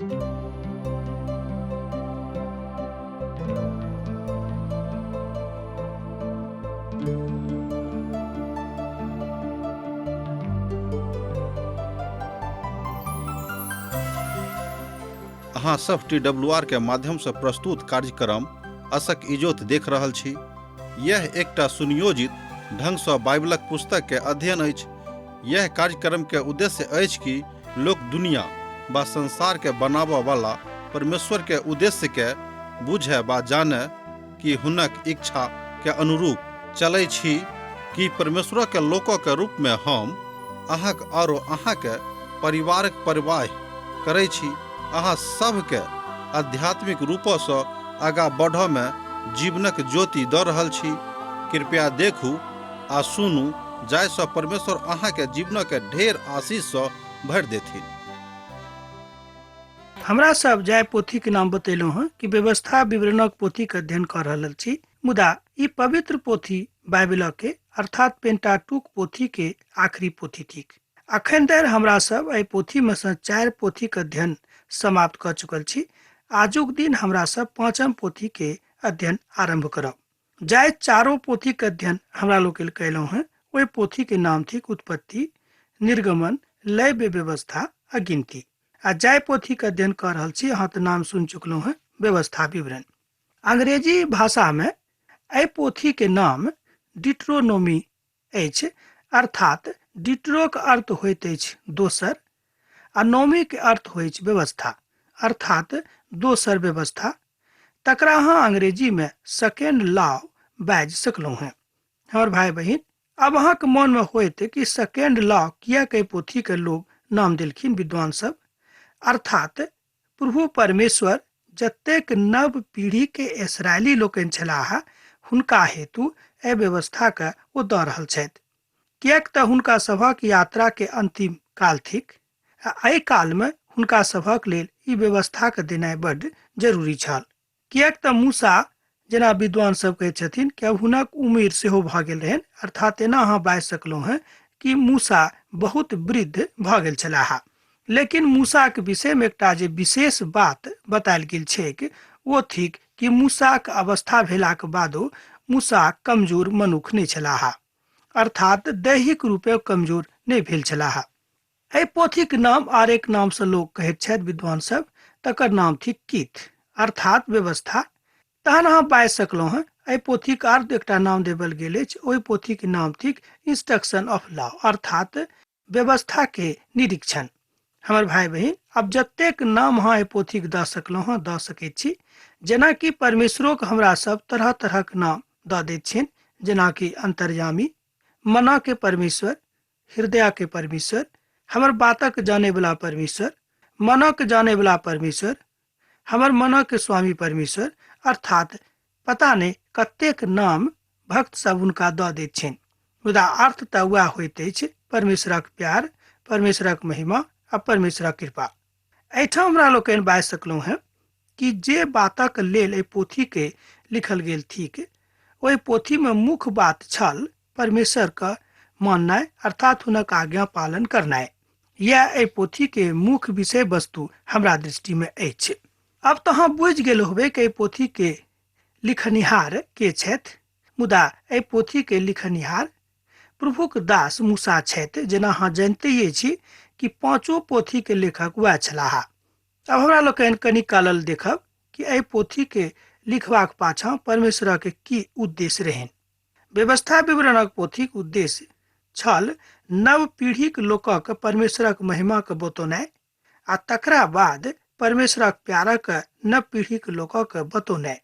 अहाँ सब T W R के माध्यम से प्रस्तुत कार्यक्रम असक इजोत देख रहल छी। यह एकटा सुनियोजित ढंग सँ बाइबलक पुस्तक के अध्ययन अछि। यह कार्यक्रम के उद्देश्य अछि कि लोक दुनिया बा संसार के बनाबऽ वाला परमेश्वर के उद्देश्य के बुझे बा जाने कि हुनक इच्छा के अनुरूप चलै छी कि परमेश्वर के लोक के रूप में हम अहाँक आरो अहाँ के परिवारक परवाह करै छी। अहाँ सभके आध्यात्मिक रूपसँ आगाँ बढ़ऽ में जीवनक ज्योति दऽ रहल छी। कृपया देखू आ सुनू जाहिसँ परमेश्वर अहाँके जीवनक ढेर आशीषसँ भरि देथिन। हमरा सब जाहि पोथीक नाम बतेलहुँ हँ कि व्यवस्था विवरणक पोथीक अध्ययन कऽ रहल छी, मुदा ई पवित्र पोथी बाइबिलक के अर्थात पेंटाटूक पोथी के आखिरी पोथी थिक। अखन धरि हमरा सब एहि पोथी में सँ 4 पोथीक अध्ययन समाप्त कऽ चुकल छी। आजुक दिन हमरा सब 5म पोथी के अध्ययन आरंभ करब। जाहि चारो पोथी के अध्ययन हमरा लोकनि कयलहुँ हँ ओहि पोथी के नाम थिक उत्पत्ति, निर्गमन, लय व्यवस्था आ गिनती। आ जाहि पोथी के अध्ययन कऽ रहल छी अहाँ तऽ नाम सुनि चुकलहुँ हँ व्यवस्था विवरण। अंग्रेजी भाषा में एहि पोथी के नाम डिट्रोनोमी अछि, अर्थात डिट्रोक अर्थ होइत अछि दोसर आ नोमी के अर्थ होइत व्यवस्था, अर्थात दोसर व्यवस्था। तकरा अहाँ अंग्रेजी में सेकेंड लॉ बाजि सकलहुँ हँ। हमर भाई बहिन, अब अहाँके मन में होइत कि सेकेंड लॉ किएक एहि पोथी के लोग नाम देलखिन विद्वान सब। अर्थात प्रभु परमेश्वर जतेक नव पीढ़ी के इसराइली लोकनि छलाह हुनका हेतु एहि व्यवस्था के ओ दऽ रहल छथि, किएक तऽ हुनका सभक यात्रा के अंतिम काल थिक आ एहि काल में हुनका सभक लेल ई व्यवस्था के देनाइ बड्ड जरूरी छल। किएक तऽ मूसा, जेना विद्वान सब कहैत छथिन कि अब हुनक उम्र सेहो भऽ गेल रहनि, अर्थात एना अहाँ बाजि सकलहुँ हँ कि मूसा बहुत वृद्ध भऽ गेल छलाह। लेकिन मूसाक विषय में एकटा जे विशेष बात बतायल गेल छैक ओ थिक कि मूसाक अवस्था भेलाक बादो मूसा कमजोर मनुख नहि छलाह, अर्थात दैहिक रूपे कमजोर नहि भेल छलाह। एहि पोथीक नाम आर एक नाम से लोग कहैत छथि विद्वान सब, तकर नाम थिक कीथ, अर्थात व्यवस्था। तहन अहाँ बाजि सकलहुँ हँ एहि पोथीक आर एकटा नाम देबल गेल अछि, ओहि पोथीक नाम थिक इंस्ट्रक्शन ऑफ लॉ, अर्थात व्यवस्था के निरीक्षण। हमर भाई बहिन, अब जतेक नाम अहाँ एहि पोथीक दऽ सकलहुँ हँ दऽ सकैत छी। जेनाकि परमेश्वरोक हमरा सब तरह तरहक नाम दऽ दैत छियनि, जेनाकि अंतर्यामी, मना के परमेश्वर, हृदय के परमेश्वर, हमर बातक जाने वाला परमेश्वर, मनक जाने वाला परमेश्वर, हमर मनक स्वामी परमेश्वर, अर्थात पता नहि कतेक नाम भक्त सब हुनका दऽ दैत छनि, मुदा अर्थ तऽ वएह होइत अछि, परमेश्वरक प्यार, परमेश्वरक महिमा आ परमेश्वरक कृपा। एहिठाम हमरा लोकनि बाजि सकलहुँ हेँ कि जे बातक लेल एहि पोथी के लिखल गेल थिक ओहि पोथी में मुख्य बात छल परमेश्वर के माननाइ, अर्थात हुनक आज्ञा पालन करनाइ। यह एहि पोथी के मुख्य विषय वस्तु हमरा दृष्टि में अछि। अब तऽ अहाँ बुझि गेल होबै कि एहि पोथी के लिखनिहार के छथि, मुदा एहि पोथी के लिखनिहार प्रभुक दास मूसा छथि। जेना अहाँ जनिते छी कि पांचों पोथी के लेखक वएह छलाह। अब हमरा लोकनि कनि कालल देखब कि एहि पोथी के लिखबाक पाछाँ परमेश्वरक की उद्देश्य रहनि। व्यवस्था विवरणक पोथीक उद्देश्य छल नव पीढ़ीक लोकक परमेश्वरक महिमाक बतौनाइ आ तकरा बाद परमेश्वरक प्यारक नव पीढ़ीक लोकक बतौनाइ।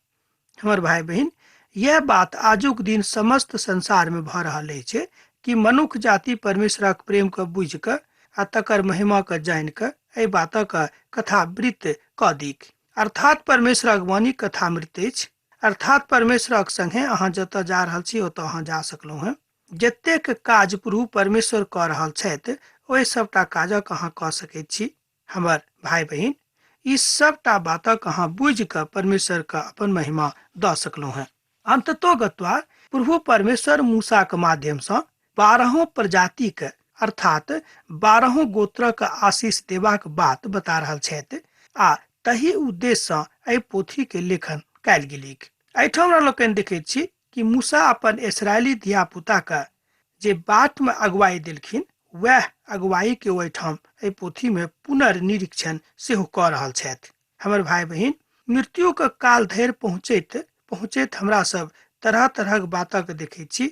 हमर भाई बहिन, यह बात आजुक दिन समस्त संसार में भऽ रहल अछि कि मनुख जाति परमेश्वरक प्रेम के बुझि कऽ आ तकर महिमा के जानि कऽ एहि बातक कथावृत्त कऽ दिक। अर्थात परमेश्वरक वाणी कथामृत अछि, अर्थात परमेश्वरक संगे अहाँ जतऽ जा रहल छी ओतऽ अहाँ जा सकलहुँ हेँ। जतेक काज प्रभु परमेश्वर कऽ रहल छथि ओहि सबटा काजक अहाँ कऽ सकैत छी। हमर भाई बहिन, ई सबटा बातक अहाँ बुझि कऽ परमेश्वर के अपन महिमा दऽ सकलहुँ हेँ। अंततो गत्वा प्रभु परमेश्वर मूसाक माध्यम सँ 12 प्रजातिक अर्थात 12 गोत्रक आशीष देबाक बात बता रहल छथि। आ तही उद्देश्यसँ एहि पोथीके लेखन कयल गेलैक। एहिठाम हमरा लोकनि देखैत छी कि मूसा अपन इसराइली धिया पुताके जे बाटमे अगुवाई देलखिन वएह अगुवाईके ओहिठाम एहि पोथीमे पुनर्निरीक्षण सेहो कऽ रहल छथि। हमर भाई बहिन, मृत्युके काल धरि पहुँचैत पहुँचैत हमरा सब तरह तरहक बातक देखैत छी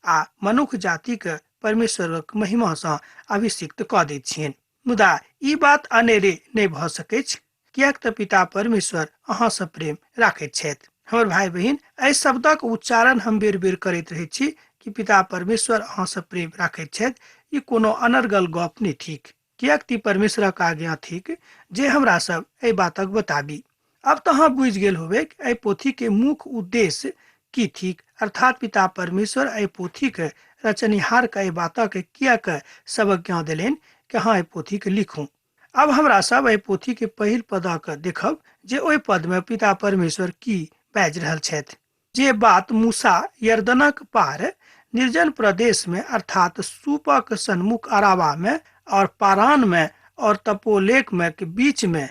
आ मनुख जातिके परमेश्वरक महिमासँ अभिषिक्त कऽ दैत छियनि। मुदा ई बात अनेरे नहि भऽ सकैछ, किएक तऽ पिता परमेश्वर अहाँसँ प्रेम राखैत छथि। हमर भाई बहिन, एहि शब्दक उच्चारण हम बेर बेर करैत रहैत छी कि पिता परमेश्वर अहाँसँ प्रेम राखैत छथि। ई कोनो अनर्गल गप नहि थिक, किएक तऽ परमेश्वरक आज्ञा थिक जे हमरा सब एहि बातक बताबी। अब तऽ अहाँ बुझि गेल होबै एहि पोथीके मुख्य उद्देश्य की थिक, अर्थात पिता परमेश्वर एहि पोथीके रचनिहारके एहि बातक किएक सबक ज्ञान देलनि कि अहाँ एहि पोथीके लिखू। अब हमरा सब एहि पोथीके पहिल पदक देखब जे ओहि पदमे पिता परमेश्वर की बाजि रहल छथि। जे बात मूसा यर्दनक पार निर्जन प्रदेश में अर्थात सूपक सन्मुख अरावा में और पारान में और तपोलेक में के बीच में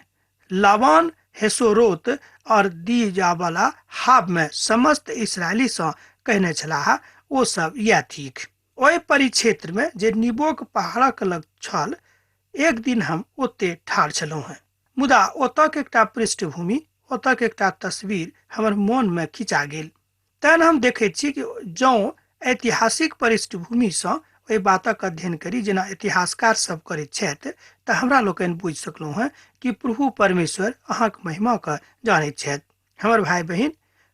लावान हेसोरोत और दी जावला हाब में समस्त इसराइली सँ कहने छलाह ओ सब यैह थिक। ओहि परिक्षेत्र में जे निबोक पहाड़क लग छल एक दिन हम ओते ठाढ़ छलहुँ हेँ, मुदा ओतऽक एकटा पृष्ठभूमि, ओतऽक एकटा तस्वीर हमर मन में खिंचा गेल। तहन हम देखैत छी कि जँ ऐतिहासिक पृष्ठभूमिसँ ओहि बातक अध्ययन करी जेना इतिहासकार सब करैत छथि तऽ हमरा लोकनि बुझि सकलहुँ हेँ कि प्रभु परमेश्वर अहाँक महिमाके जानैत छथि। हमर भाई बहिन,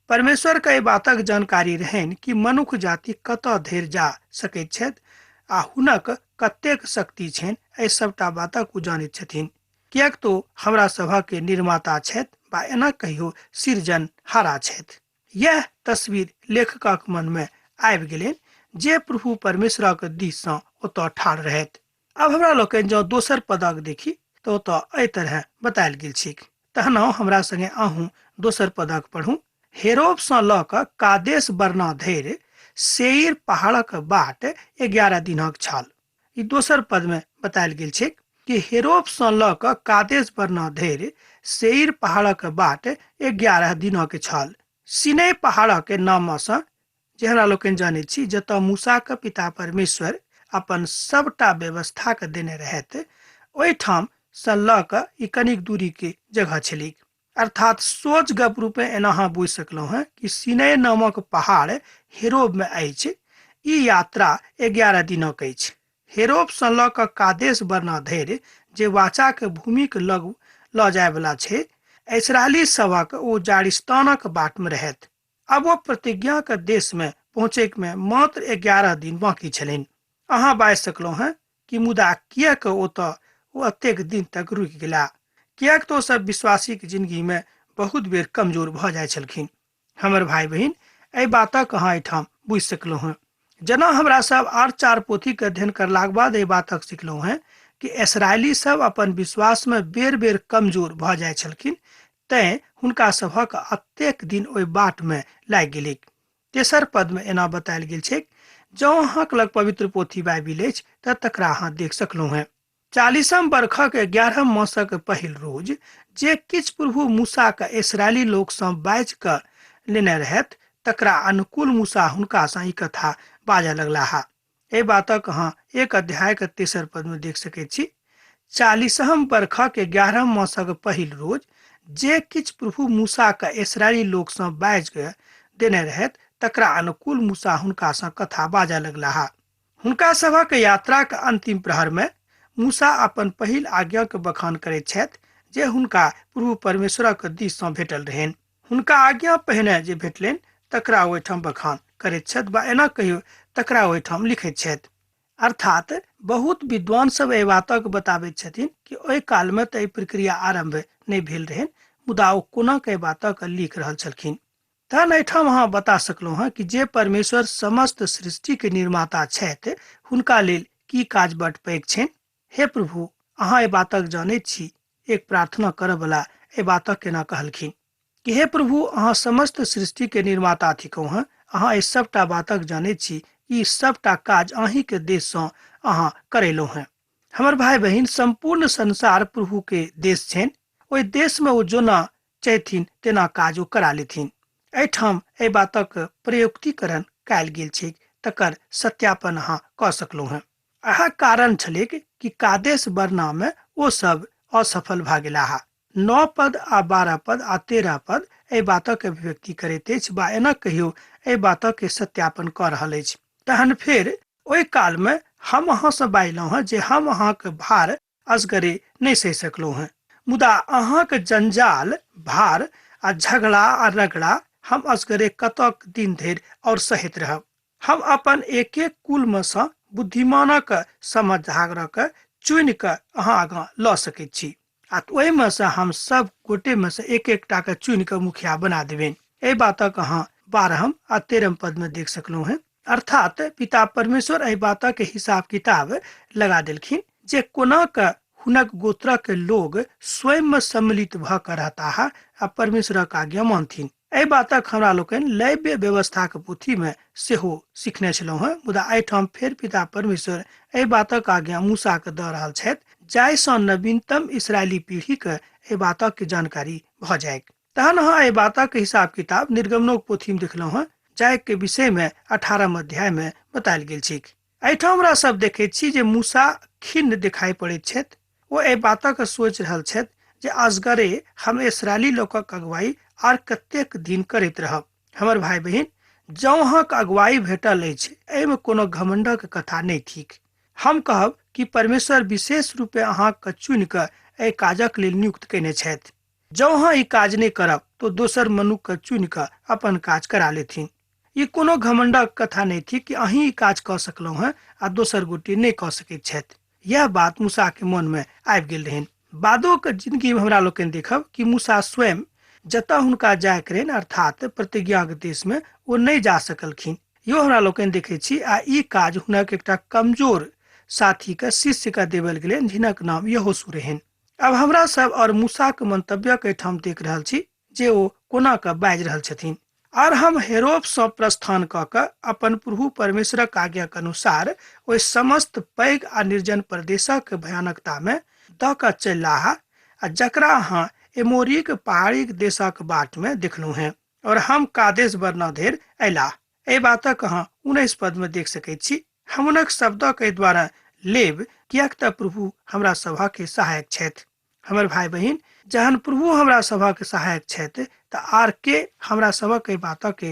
परमेश्वर के एहि बातक जानकारी रहनि कि मनुख जाति कतऽ धरि जा सकैत छथि आ हुनक कतेक शक्ति छनि, एहि सबटा बातक ओ जानैत छथिन, किएक तो हमरा सभक निर्माता छथि बा एना कहियो सृजनहारा छथि। यह तस्वीर लेखकक मन में आबि गेलनि जे प्रभु परमेश्वरक दिस सँ ओतऽ ठाढ़ रहथि। अब हमरा लोकनि जँ दोसर पदक देखी तऽ ओतऽ एहि तरह बतायल गेल छैक। तहन हमरा संगे अहूँ दोसर पदक पढ़ू। हेरोब सँ लऽ कऽ कादेश बरना धरि सेईर पहाड़क बाट 11 दिनक छल। ई दोसर पद में बतायल गेल छैक कि हेरोब सँ लऽ कऽ कादेश बरना धरि सेईर पहाड़क बाट 11 दिनक छल। सिनै पहाड़क नाम सँ जे हमरा लोकनि जानैत छी, जतऽ मूसाक पिता परमेश्वर अपन सबटा व्यवस्थाके देने रहथि, ओहिठाम सँ लऽ कऽ ई कनिक दूरीके जगह छलैक। अर्थात सोच गप रूपे एना अहाँ बुझि सकलहुँ हेँ कि सिनै नामक पहाड़ हेरोबमे अछि। ई यात्रा 11 दिनक अछि। हेरोबसँ लऽ कऽ कादेश बरना धरि जे वाचाक भूमिक लग लऽ जायवला छै, इसराइली सभक ओ जारिस्तानक बाटमे रहथि। अब ओ प्रतिज्ञाक देशमे पहुँचैमे मात्र 11 दिन बाँकी छलनि। अहाँ बाजि सकलहुँ हेँ कि मुदा किएक ओतऽ ओ एतेक दिन तक रुकि गेला? किएक तऽ ओ सब विश्वासीक जिंदगीमे बहुत बेर कमजोर भऽ जाइ छलखिन। हमर भाई बहिन, एहि बातक अहाँ एहिठाम बुझि सकलहुँ हेँ। जेना हमरा सब आर चार पोथीके अध्ययन करलाक बाद एहि बातक सिखलहुँ हेँ कि इसराइली सब अपन विश्वासमे बेर बेर कमजोर भऽ जाइ छलखिन, तैं हुनका सभक अतेक दिन ओहि बाटमे लागि गेलैक। तेसर पदमे एना बतायल गेल छैक, जँ अहाँक लग पवित्र पोथी बाइबिल अछि तऽ तकरा अहाँ देख सकलहुँ हेँ। 40म बरखक 11म मासक पहिल रोज जे किछु प्रभु मूसाके इसराइली लोकसँ बाजि कऽ लेने रहथि तकरा अनुकूल मूसा हुनकासँ ई कथा बाजऽ लगलाह। एहि बातक अहाँ 1 अध्यायके तेसर पदमे देख सकैत छी। 40म बरखक 11म मासक पहिल रोज जे किछु प्रभु मूसाके इसराइली लोकसँ बाजि कऽ देने रहथि तकरा अनुकूल मूसा हुनकासँ कथा बाजऽ लगलाह। हुनका सभक यात्राक अंतिम प्रहरमे मूसा अपन पहिल आज्ञाक बखान करैत छथि जे हुनका प्रभु परमेश्वरक दिससँ भेटल रहनि। हुनका आज्ञा पहिने जे भेटलनि तकरा ओहिठाम बखान करैत छथि बा एना कहियो तकरा ओहिठाम लिखैत छथि। अर्थात बहुत विद्वान सब एहि बातक बताबैत छथिन कि ओहि कालमे तऽ ई प्रक्रिया आरम्भ नहि भेल रहनि, मुदा ओ कोना के एहि बातक लिख रहल छलखिन। तहन एहिठाम अहाँ बता सकलहुँ हँ कि जे परमेश्वर समस्त सृष्टिके निर्माता छथि हुनका लेल की काज बड पैघ छनि। हे प्रभु, अहाँ एहि बातक जानैत छी। एक प्रार्थना करऽवला एहि बातक केना कहलखिन कि हे प्रभु, अहाँ समस्त सृष्टिके निर्माता थिकहुँ हँ, अहाँ एहि सबटा बातक जानैत छी, ई सबटा काज अहीँके देशसँ अहाँ करेलहुँ हँ। हमर भाई बहिन, संपूर्ण संसार प्रभु के देश छनि। ओहि देशमे ओ जोना चैथिन तेना काज ओ करा लेथिन। एहिठाम एहि बातक प्रयुक्तिकरण कयल गेल छैक, तकर सत्यापन अहाँ कऽ सकलहुँ हेँ। अहा कारण छलैक कि कादेश बरनामे ओ सब असफल भऽ गेलाह। 9 पद आ 12 पद आ 13 पद एहि बातक अभिव्यक्ति करैत अछि बा एना कहियो एहि बातक सत्यापन कऽ रहल अछि। तहन फेर ओहि कालमे हम अहाँसँ बाजलहुँ हेँ जे हम अहाँक भार असगरे नहि सहि सकलहुँ हेँ, मुदा अहाँक जंजाल भार आ झगड़ा आ रगड़ा हम असगरे कतक दिन धरि और सहैत रहब। हम अपन एक एक कुलमे सँ बुद्धिमानक समझदारक चुनि कऽ अहाँ आगाँ लऽ सकैत छी आ ओहिमे सँ हम सब गोटेमे सँ एक एकटा के चुनि कऽ मुखिया बना देबनि। एहि बातक अहाँ 12 आ 13 पदमे देख सकलहुँ हेँ। अर्थात पिता परमेश्वर एहि बातक हिसाब किताब लगा देलखिन जे कोना कऽ हुनक गोत्रक लोग स्वयं सम्मिलित भऽ कऽ रहताह आ परमेश्वरक आज्ञा मानथिन। एहि बातक हमरा लोकनि लैव्य व्यवस्थाक पोथीमे सेहो सिखने छलहुँ हेँ, मुदा एहिठाम फेर पिता परमेश्वर एहि बातक आज्ञा मूसाके दऽ रहल छथि जाहिसँ नवीनतम इसराइली पीढ़ीके एहि बातक जानकारी भऽ जाइक। तहन अहाँ एहि बातक हिसाब किताब निर्गमनोक पोथीमे देखलहुँ हेँ, जाहिके विषयमे 18 अध्यायमे बतायल गेल छैक। एहिठाम हमरा सब देखैत छी जे मूसा खिन्न देखाइ पड़ैत छथि। ओ एहि बातक सोचि रहल छथि जे असगरे हम इसराइली लोकक अगुवाई आर कतेक दिन करैत रहब। हमर भाई बहिन, जँ अहाँके अगुवाई भेटल अछि एहिमे कोनो घमंडक कथा नहि थिक। हम कहब कि परमेश्वर विशेष रूपे अहाँके चुनि कऽ एहि काजक लेल नियुक्त कयने छथि। जँ अहाँ ई काज नहि करब तो दोसर मनुक्खके चुनि कऽ अपन काज करा लेथिन। ई कोनो घमंडक कथा नहि थिक कि अहीं ई काज कऽ सकलहुँ हेँ आ दोसर गोटे नहि कऽ सकैत छथि। यह बात मूसा के मन में आबि गेल रहनि। बादो के जिंदगी में हमरा लोकनि देखब कि मूसा स्वयं जतऽ हुनका जाय के रहनि अर्थात प्रतिज्ञाक देश में ओ नहि जा सकलखिन। यो हमरा लोकनि देखै छी आ ई काज हुनक एकटा कमजोर साथी के शिष्य के देवल गेलनि जिनक नाम यहोशू रहनि। अब हमरा सब और मूसा के मंतव्यक एहिठाम देख रहल छी जे ओ कोना कऽ बाजि रहल छथिन। और हम हेरोप सँ प्रस्थान कऽ कऽ अपन प्रभु परमेश्वरक आज्ञाक अनुसार ओहि समस्त पैघ आ निर्जन प्रदेशक भयानकता में दऽ कऽ चललाह आ जकरा अहाँ एमोरीक पहाड़ीक देशक बाट में देखलहुँ हेँ, और हम कादेश बरना धरि अयलाह। एहि बातक अहाँ 19 पद में देख सकैत छी। हम हुनक शब्दक एहि द्वारा लेब किएक तऽ प्रभु हमरा सभक के सहायक छथि। हमर भाई बहिन, जहन प्रभु हमरा सभक सहायक छथि तऽ आर के हमरा सभक एहि बातक के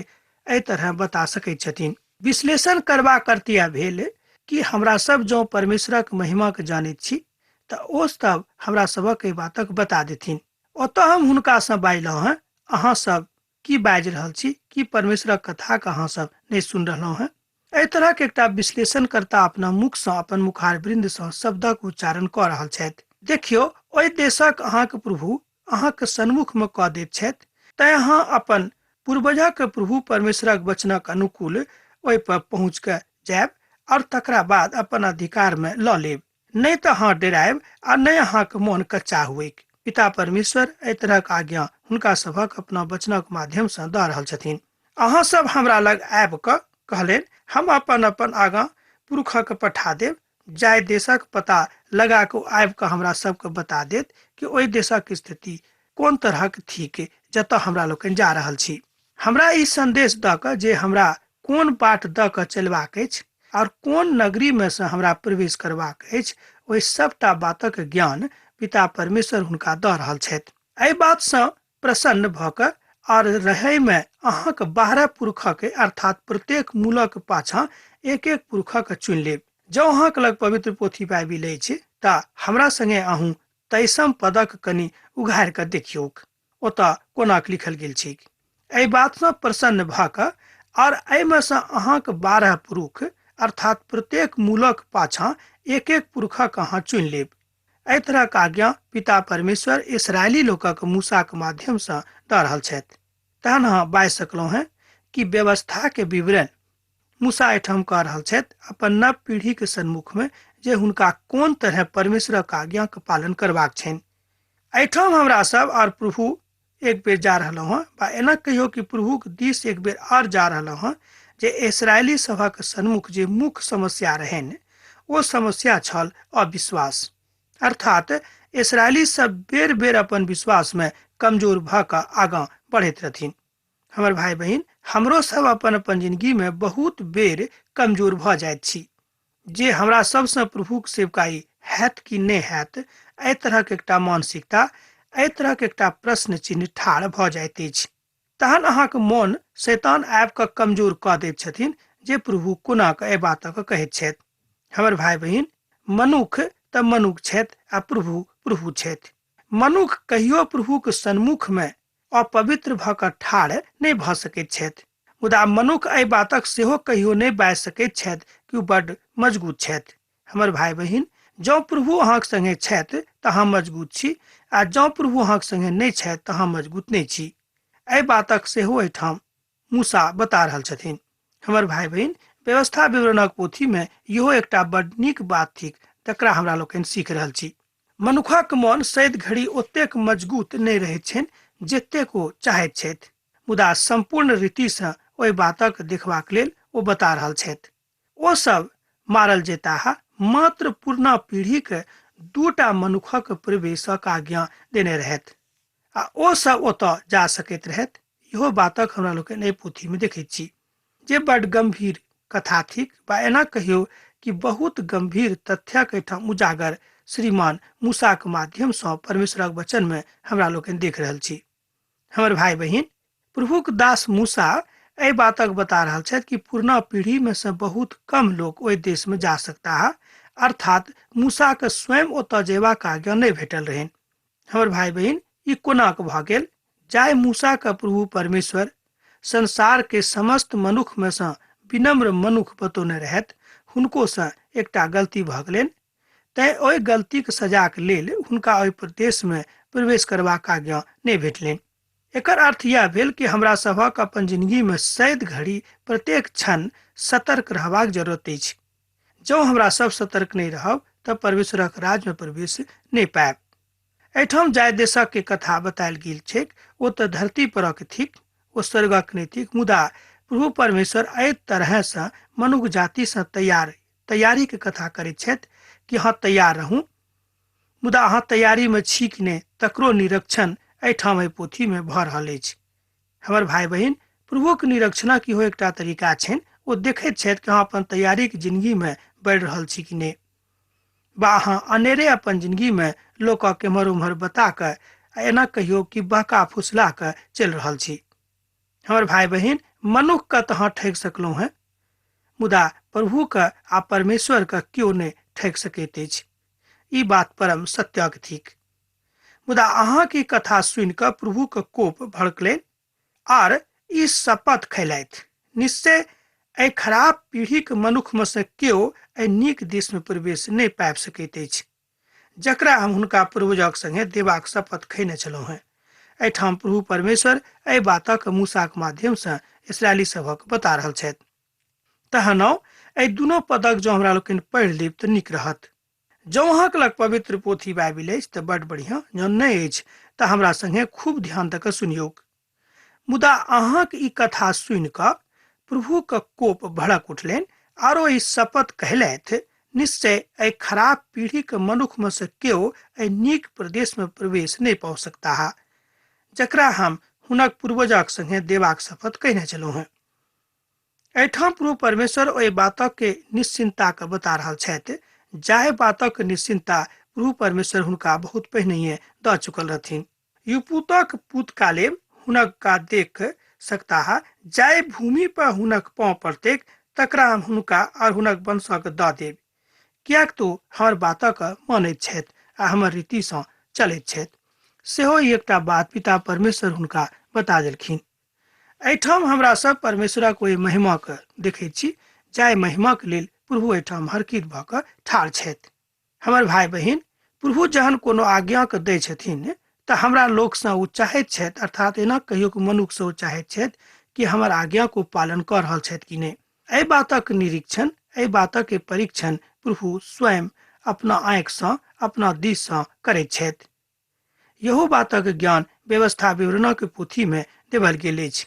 एहि तरह बता सकैत छथिन। विश्लेषण करबाक अर्थ यैह भेल कि हमरा सब जँ परमेश्वरक महिमा के जानैत छी तऽ ओ सब हमरा सभक एहि बातक बता देथिन। ओतऽ हम हुनका सँ बाजलहुँ हेँ, अहाँ सब की बाजि रहल छी? की परमेश्वरक कथाक अहाँ सब नहि सुनि रहलहुँ हेँ? एहि तरहक एकटा विश्लेषणकर्ता अपना मुख सँ अपन मुखारवृन्द सँ शब्दक उच्चारण कऽ रहल छथि। देखियौ, ओहि देशक अहाँक प्रभु अहाँक सन्मुख मे कऽ दैत छथि, तैं अहाँ अपन पूर्वजक प्रभु परमेश्वरक वचनक अनुकूल ओहि पर पहुँच कऽ जायब और तकरा बाद अपन अधिकार मे लऽ लेब। नहि तऽ अहाँ डरायब आ नहि अहाँक मोन कच्चा हुएक। पिता परमेश्वर एहि तरहक आज्ञा हुनका सभक अपना वचनक माध्यम सँ दऽ रहल छथिन। अहाँ सब हमरा लग आबि कऽ कहलनि, हम अपन अपन आगाँ पुरुषक पठा देब, जाहि देशक पता लगा कऽ ओ आबि कऽ हमरा सबके बता देत कि ओहि देशक स्थिति कोन तरहक थिक जतऽ हमरा लोकनि जा रहल छी। हमरा ई संदेश दऽ कऽ जे हमरा कोन बाट दऽ कऽ चलबाक अछि और कोन नगरी में से हमरा प्रवेश करबाक अछि, ओहि सबटा बातक ज्ञान पिता परमेश्वर हुनका दऽ रहल छथि। एहि बात सँ प्रसन्न भऽ कऽ और रहै में अहाँक 12 पुरखक अर्थात प्रत्येक मूलक पाछाँ एक एक पुरखक चुनि लेब। जँ अहाँक लग पवित्र पोथी बाइबिल अछि तऽ हमरा संगे अहूँ 23 पदक कनि उघारि कऽ देखियौक, ओतऽ कोना लिखल गेल छैक। एहि बात सँ प्रसन्न भऽ कऽ और एहिमे सँ अहाँक 12 पुरुष अर्थात प्रत्येक मूलक पाछाँ एक एक पुरुषक अहाँ चुनि लेब। एहि तरहक आज्ञा पिता परमेश्वर इसराइली लोकक मूसाक माध्यम सँ दऽ रहल छथि। तहन अहाँ बाजि सकलहुँ हेँ कि व्यवस्था के विवरण मूसा एहिठाम कऽ रहल छथि अपन नव पीढ़ी के सन्मुख में जे हुनका कोन तरह परमेश्वरक आज्ञाक पालन करबाक छनि। एहिठाम हमरा सब और प्रभु एक बेर जा रहलहुँ हँ, बा एना कहियो कि प्रभुक दिस एक बेर और जा रहलहुँ हँ जे इसराइली सभक सन्मुख जे मुख्य समस्या रहनि ओ समस्या छल अविश्वास। अर्थात इसराइली सब बेर बेर अपन विश्वास में कमजोर भऽ कऽ आगाँ बढ़ैत रहथिन। हमर भाई बहिन, हमरो सब अपन अपन जिंदगी में बहुत बेर कमजोर भऽ जाइत छी जे हमरा सबसँ प्रभुक सेवकाई हैत कि नहि हैत, एहि तरहक एकटा मानसिकता, एहि तरहक एकटा प्रश्न चिन्ह ठाढ़ भऽ जाइत अछि। तहन अहाँके मोन शैतान आबि कऽ कमजोर कऽ दैत छथिन जे प्रभु कोना कऽ एहि बातक कहैत छथि। हमर भाई बहिन, मनुख तऽ मनुख छथि आ प्रभु प्रभु छथि। मनुख कहियो प्रभुक सन्मुख में अपवित्र भऽ कऽ ठाढ़ नहि भऽ सकैत छथि, मुदा मनुख एहि बातक सेहो कहियो नहि बाजि सकैत छथि कि ओ बड्ड मजगूत छथि। हमर भाई बहिन, जँ प्रभु अहाँक संगे छथि तऽ अहाँ मजगूत छी, आ जँ प्रभु अहाँक संगे नहि छथि तऽ अहाँ मजगूत नहि छी। एहि बातक सेहो एहिठाम मूसा बता रहल छथिन। हमर भाई बहिन, व्यवस्था विवरणक पोथी में इहो एकटा बड्ड नीक बात थिक तकरा हमरा लोकनि सीख रहल छी। मनुखक मन सैद घड़ी ओतेक मजगूत नहि रहैत छनि जतेक ओ चाहैत छथि, मुदा सम्पूर्ण रीतिसँ ओहि बातक देखबाक लेल ओ बता रहल छथि। ओ सब मारल जेताह, मात्र पुरना पीढ़ीक दूटा मनुखक प्रवेशक आज्ञा देने रहथि आ ओ सब ओतऽ जा सकैत रहथि। इहो बातक हमरा लोकनि एहि पोथीमे देखैत छी जे बड गंभीर कथा थिक, बा एना कहियो कि बहुत गंभीर तथ्यक एहिठाम उजागर श्रीमान मूसाक माध्यमसँ परमेश्वरक वचनमे हमरा लोकनि देख रहल छी। हमर भाई बहिन, प्रभुक दास मूसा एहि बातक बता रहल छथि कि पुरना पीढ़ी में से बहुत कम लोक ओहि देश में जा सकता है, अर्थात मूसा के स्वयं ओतऽ जेबाक आज्ञा नहि भेटल रहनि। हमर भाई बहिन, ई कोना के भऽ गेल? जाहि मूसा के प्रभु परमेश्वर संसार के समस्त मनुख में से विनम्र मनुख बतौने रहथि, हुनको से एकटा गलती भऽ गेलनि, तैं ओहि गलतीक सजाक लेल हुनका ओहि प्रदेश में प्रवेश करबाक आज्ञा नहि भेटलनि। एकर अर्थ यह भेल कि हमरा सभक अपन जिंदगी में सैद घड़ी प्रत्येक क्षण सतर्क रहबाक जरूरत अछि। जँ हमरा सब सतर्क नहि रहब तऽ परमेश्वरक राज्य में प्रवेश नहि पायब। एहिठाम जाहि देशक के कथा बतायल गेल छैक ओ तऽ धरती परक थिक, ओ स्वर्गक नहि थिक, मुदा प्रभु परमेश्वर एहि तरह सँ मनुख जाति सँ तैयारी के कथा करैत छथि कि अहाँ तैयार रहू, मुदा अहाँ तैयारी में छी कि नहि तकरो निरीक्षण एहिठाम एहि पोथी में भऽ रहल अछि। हमर भाई बहिन, प्रभुक निरीक्षणक इहो एकटा तरीका छनि, ओ देखैत छथि कि अहाँ अपन तैयारीक जिंदगी में बढ़ि रहल छी कि नहि, बा अहाँ अनेरे अपन जिंदगी में लोकक एम्हर उम्हर बता कऽ आ एना कहियो कि बहका फुसला कऽ चलि रहल छी। हमर भाई बहिन, मनुख के तऽ अहाँ ठकि सकलहुँ हेँ, मुदा प्रभु के आ परमेश्वर के केओ नहि ठकि सकैत अछि। ई बात परम सत्यक थिक। मुदा अहाँ की कथा सुनि कऽ प्रभु के कोप भड़कलनि आर ई शपथ खैलथि, निश्चय एहि खराब पीढ़ीक मनुख में से केओ एहि नीक देश में प्रवेश नहि पाबि सकैत अछि जकरा हम हुनका पूर्वजक संगे देबाक शपथ खैने छलहुँ हेँ। एहिठाम प्रभु परमेश्वर एहि बातक मूसाक माध्यम सँ इसराइली सभक बता रहल छथि। तहन एहि दुनू पदक जँ हमरा लोकनि पढ़ि लेब तऽ नीक रहत। जँ अहाँके लग पवित्र पोथी बाइबिल अछि तऽ बड बढ़िआँ, जँ नहि अछि तऽ हमरा संगे खूब ध्यान दऽ कऽ सुनियौक। मुदा अहाँक ई कथा सुनि कऽ प्रभुक कोप भड़क उठलनि आरो ई शपथ कहलथि, निश्चय एहि खराब पीढ़ीक मनुख में से केओ एहि नीक प्रदेश में प्रवेश नहि पाओ सकताह जकरा हम हुनक पूर्वजक संगे देबाक शपथ कहने छलहुँ हेँ। एहिठाम प्रभु परमेश्वर ओहि बातक के निश्चिंता के बता रहल छथि जाहि बातक निश्चिंता प्रभु परमेश्वर हुनका बहुत पहिनहिए दऽ चुकल रहथिन। यूपुतक पुत कालेब हुनक का देख सकताह, जाहि भूमि पर हुनक पाँव पड़तैक तकरा हम हुनका और हुनक वंशक दऽ देब, किएक तो हमर बातक मानैत छथि आ हमर रीतिसँ चलैत छथि। सेहो ई एकटा बात पिता परमेश्वर हुनका बता देलखिन। एहिठाम हमरा सब परमेश्वरक ओहि महिमाके देखैत छी जाहि महिमाक लेल प्रभु एहिठाम हरकित भऽ कऽ ठाढ़ छथि। हमर भाई बहिन, प्रभु जहन कोनो आज्ञाके दै छथिन तऽ हमरा लोकसँ ओ चाहैत छथि, अर्थात एना कहियो कि मनुखसँ ओ चाहैत छथि कि हमर आज्ञाके ओ पालन कऽ रहल छथि कि नहि। एहि बातक निरीक्षण, एहि बातक परीक्षण प्रभु स्वयं अपना आँखिसँ, अपना दिससँ करैत छथि। इहो बातक ज्ञान व्यवस्था विवरणक पोथीमे देवल गेल अछि।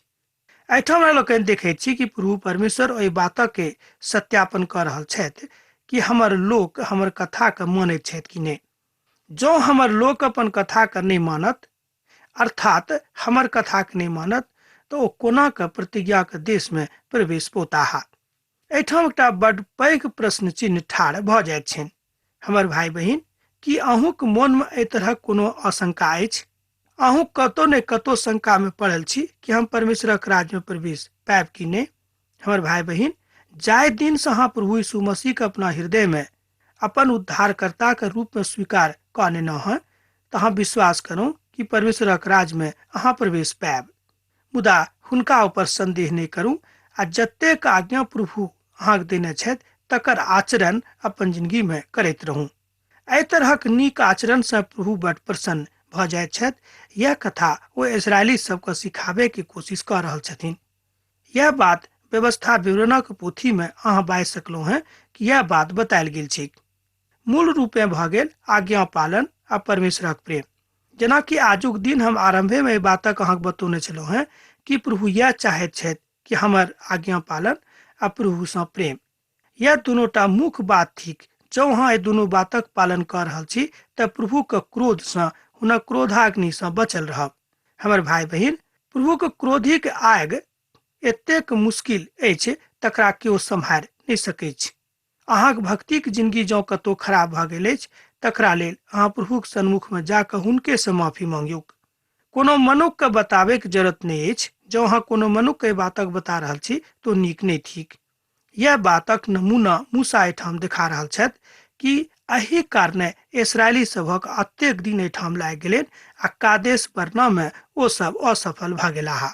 एहिठाम हमरा लोकनि देखैत छी कि प्रभु परमेश्वर ओहि बातक के सत्यापन कऽ रहल छथि कि हमर लोक हमर कथाके मानैत छथि कि नहि। जँ हमर लोक अपन कथाके नहि मानत, अर्थात हमर कथाके नहि मानत, तऽ ओ कोना कऽ प्रतिज्ञाक देशमे प्रवेश पौताह? एहिठाम एकटा बड्ड पैघ प्रश्न चिन्ह ठाढ़ भऽ जाइत छनि। हमर भाय बहिन, की अहूँक मोनमे एहि तरहक कोनो आशंका अछि? अहूँ कतौ ने कतौ शंकामे पड़ल छी कि हम परमेश्वरक राज्यमे प्रवेश पायब कि नहि? हमर भाय बहिन, जाहि दिनसँ अहाँ प्रभु यीशु मसीहके अपना हृदयमे अपन उद्धारकर्ताके रूपमे स्वीकार कऽ नेने हँ, तऽ अहाँ विश्वास करू कि परमेश्वरक राज्यमे अहाँ प्रवेश पायब। मुदा हुनका ऊपर संदेह नहि करू आ जतेक आज्ञा प्रभु अहाँके देने छथि तकर आचरण अपन जिंदगीमे करैत रहू। एहि तरहक नीक आचरणसँ प्रभु बड प्रसन्न भऽ जाइत छथि। यह कथा ओ इसराइली सबके सिखाबे के कोशिश कऽ रहल छथिन। यह बात व्यवस्था विवरणक पोथीमे अहाँ बाजि सकलहुँ हेँ कि यह बात बतायल गेल छै। मूल रूपे भऽ गेल आज्ञा पालन आ परमेश्वरक प्रेम। जेनाकि आजुक दिन हम आरंभेमे एहि बातक अहाँके बतौने छलहुँ हेँ कि प्रभु यह चाहैत छथि कि हमर आज्ञा पालन आ प्रभुसँ प्रेम, यह दुनूटा मुख्य बात थिक। जँ अहाँ एहि दुनू बातक पालन कऽ रहल छी तऽ प्रभुक क्रोधसँ, हुनक क्रोधाग्निसँ बचल रहब। हमर भाय बहिन, प्रभुक क्रोधिक आगि एतेक मुश्किल अछि तकरा केओ सम्हारि नहि सकैछ। अहाँक भक्तिक जिंदगी जँ कतौ खराब भऽ गेल अछि तकरा लेल अहाँ प्रभुक सन्मुखमे जाकऽ हुनकेसँ माफी मांगियौक। कोनो मनुक्खके बताबैके जरूरत नहि अछि। जँ अहाँ कोनो मनुक्खके एहि बातक बता रहल छी तऽ ओ नीक नहि थिक। यह बातक नमूना मूसा एहिठाम देखा रहल छथि कि एहि कारणे इसराइली सभक अतेक दिन एहिठाम लागि गेलनि आ कादेश बरनामे ओ सब असफल भऽ गेलाह।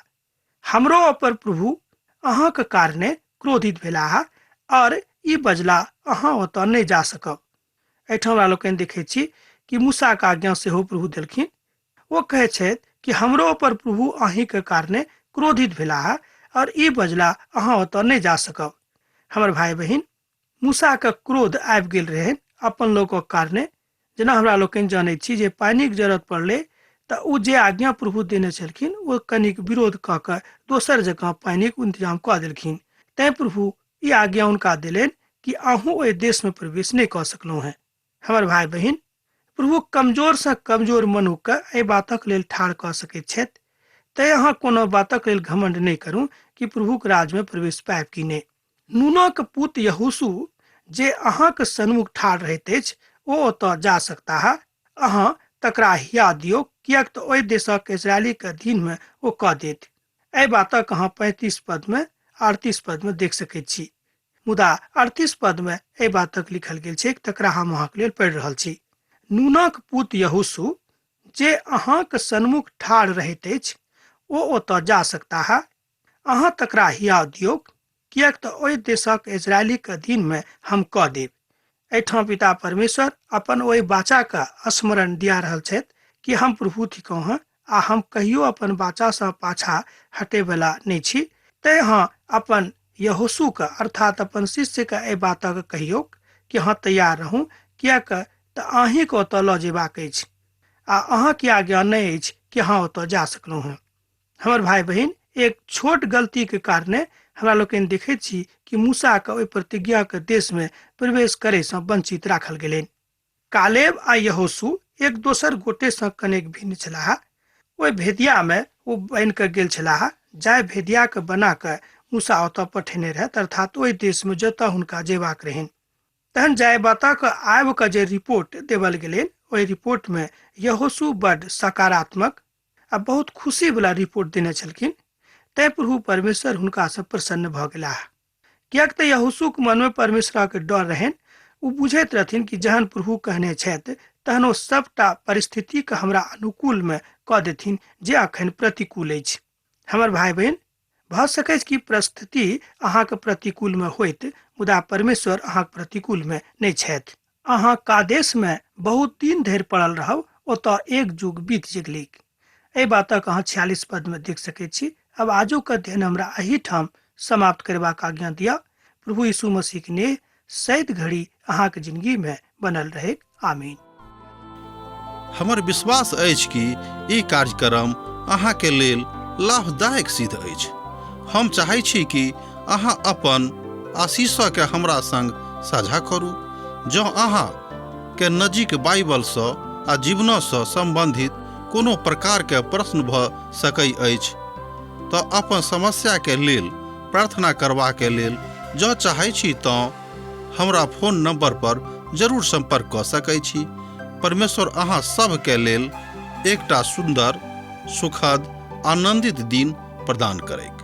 हमरो ऊपर प्रभु अहाँक कारणे क्रोधित भेलाह और ई बजला, अहाँ ओतऽ नहि जा सकब। एहिठाम हमरा लोकनि देखै छी कि मूसाके आज्ञा सेहो प्रभु देलखिन। ओ कहै छथि कि हमरो ऊपर प्रभु अहीँके कारणे क्रोधित भेलाह और ई बजला, अहाँ ओतऽ नहि जा सकब। हमर भाय बहिन, मूसाके क्रोध आबि गेल रहनि अपन लोकक कारणे। जेना हमरा लोकनि जानै छी जे पानिक जरूरत पड़लै तऽ ओ जे आज्ञा प्रभु देने छलखिन ओ कनिक विरोध कऽ कऽ दोसर जकाँ पानिक इंतजाम कऽ देलखिन। तैं प्रभु ई आज्ञा हुनका देलनि कि अहूँ ओहि देशमे प्रवेश नहि कऽ सकलहुँ हेँ। हमर भाय बहिन, प्रभु कमजोरसँ कमजोर मनुक्खके एहि बातक लेल ठाढ़ कऽ सकैत छथि। तैं अहाँ कोनो बातक लेल घमंड नहि करू कि प्रभुक राजमे प्रवेश पायब कि नहि। नूनक पुत यहोशू जे अहाँक सन्मुख ठाढ़ रहैत अछि ओ ओतऽ जा सकताह। अहाँ तकरा हिया दियौ, किएक तऽ ओहि देशक इसराइलीक अधीनमे ओ कऽ देत। एहि बातक अहाँ 35 पदमे 38 पदमे देख सकैत छी। मुदा 38 पदमे एहि बातक लिखल गेल छैक तकरा हम अहाँक लेल पढ़ि रहल छी। नूनक पुत यहोशू जे अहाँक सन्मुख ठाढ़ रहैत अछि ओ ओतऽ जा सकताह। अहाँ तकरा हियाव दियौक, किएक तऽ ओहि देशक इजरायलीक अधीनमे हम कऽ देब। एहिठाम पिता परमेश्वर अपन ओहि बाचाके स्मरण दिया रहल छथि कि हम प्रभु थिकहुँ हँ आ हम कहियो अपन बाचासँ पाछा हटैवला नहि छी। तैं अहाँ अपन यहोशूके अर्थात अपन शिष्यके एहि बातक कहियौक कि अहाँ तैयार रहू, किएक तऽ अहीँके ओतऽ लऽ जेबाक अछि आ अहाँके आज्ञा नहि अछि कि अहाँ ओतऽ जा सकलहुँ हँ। हमर भाय बहिन, एक छोट गलती के कारणे हमरा लोकनि देखैत छी कि मूसा के ओहि प्रतिज्ञा के देश में प्रवेश करे से वंचित राखल गेलनि। कालेब आ यहोशू एक दोसर गोटे से कनेक भिन्न छलाह। ओहि भेदिया में ओ बनि कऽ गेल छलाह जाहि भेदिया के बना कऽ मूसा ओतऽ पठेने रहथि, अर्थात ओहि देश में जतऽ हुनका जेबाक रहनि। तहन जायबाताक आबि कऽ जे रिपोर्ट देवल गेलनि ओहि रिपोर्ट में यहोशू बड सकारात्मक आ बहुत खुशी वाला रिपोर्ट देने छलखिन। तैं प्रभु परमेश्वर हुनकासँ प्रसन्न भऽ गेलाह, किएक तऽ यहोशूक मनमे परमेश्वरक डर रहनि। ओ बुझैत रहथिन कि जहन प्रभु कहने छथि तहन ओ सबटा परिस्थितिके हमरा अनुकूलमे कऽ देथिन जे अखन प्रतिकूल अछि। हमर भाय बहिन, भऽ सकैछ कि परिस्थिति अहाँके प्रतिकूलमे होइत, मुदा परमेश्वर अहाँके प्रतिकूलमे नहि छथि। अहाँ कादेशमे बहुत दिन धरि पड़ल रहब, ओतऽ एक युग बीत गेलैक। एहि बातक अहाँ 46 पदमे देख सकैत छी। अब आजुक अध्ययन हमरा एहिठाम समाप्त करबाक आज्ञा दिअ। प्रभु यीशु मसीह के नेह सैद घड़ी अहाँके जिंदगी में बनल रहे। आमीन। हमर विश्वास अछि कि ई कार्यक्रम अहाँके लेल लाभदायक सिद्ध अछि। हम चाहै छी कि अहाँ अपन आशीषके हमरा संग साझा करू। जँ अहाँ के नजीक बाइबलसँ आ जीवनसँ सम्बन्धित कोनो प्रकारके प्रश्न भऽ सकै अछि तऽ अपन समस्याके लेल प्रार्थना करबाके लेल जँ चाहै छी तँ हमरा फोन नंबर पर जरूर संपर्क कऽ सकै छी। परमेश्वर अहाँ सभके लेल एकटा सुन्दर, सुखद, आनंदित दिन प्रदान करैक।